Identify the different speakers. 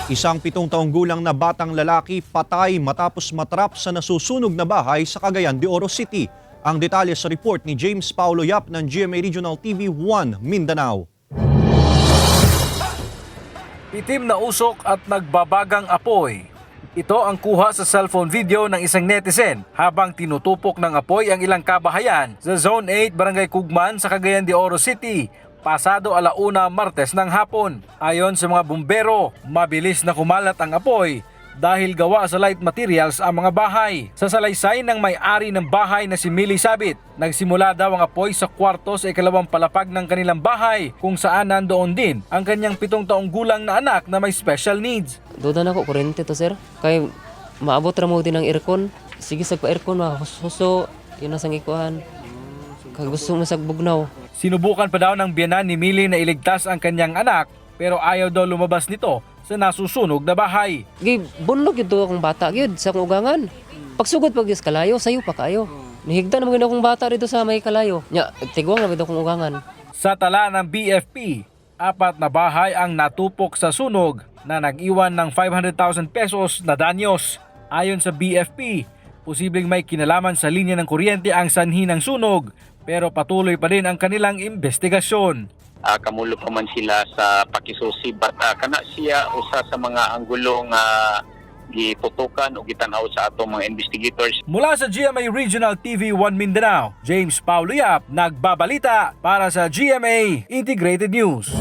Speaker 1: Isang 7 taong gulang na batang lalaki, patay matapos matrap sa nasusunog na bahay sa Cagayan de Oro City. Ang detalye sa report ni James Paulo Yap ng GMA Regional TV 1 Mindanao.
Speaker 2: Itim na usok at nagbabagang apoy. Ito ang kuha sa cellphone video ng isang netizen habang tinutupok ng apoy ang ilang kabahayan sa Zone 8, Barangay Kugman sa Cagayan de Oro City pasado 1:00, Martes ng hapon. Ayon sa mga bumbero, mabilis na kumalat ang apoy dahil gawa sa light materials ang mga bahay. Sa salaysay ng may-ari ng bahay na si Millie Sabit, nagsimula daw ang apoy sa kwarto sa ikalawang palapag ng kanilang bahay kung saan nandoon din ang kanyang 7 taong gulang na anak na may special needs.
Speaker 3: Duda na ko, kuryente to, sir. Kay maabot ra mo din ang aircon. Sige sa pa-aircon, mahuso, yun ang sangikuhan. Kag gusto mo sa bugnaw.
Speaker 2: Sinubukan pa daw ng biyanan ni Millie na iligtas ang kanyang anak pero ayaw daw lumabas nito sa nasusunog na bahay.
Speaker 3: Gi bunlog yun to akong bata gyud sa akong ugangan. Pagsugod pag sa kalayo, sayo pa kayo. Nihigda naman gyud akong bata dito sa may kalayo. Nya, tiguang na gyud akong ugangan.
Speaker 2: Sa tala ng BFP, apat na bahay ang natupok sa sunog na nag-iwan ng 500,000 pesos na danyos. Ayon sa BFP, posibleng may kinalaman sa linya ng kuryente ang sanhi ng sunog pero patuloy pa rin ang kanilang investigasyon.
Speaker 4: Kamulo pa man sila sa pakisusi, but kana siya usa sa mga anggulo nga giputukan o gitan-aw sa atong mga investigators.
Speaker 2: Mula sa GMA Regional TV 1 Mindanao, James Paulo Yap, nagbabalita para sa GMA Integrated News.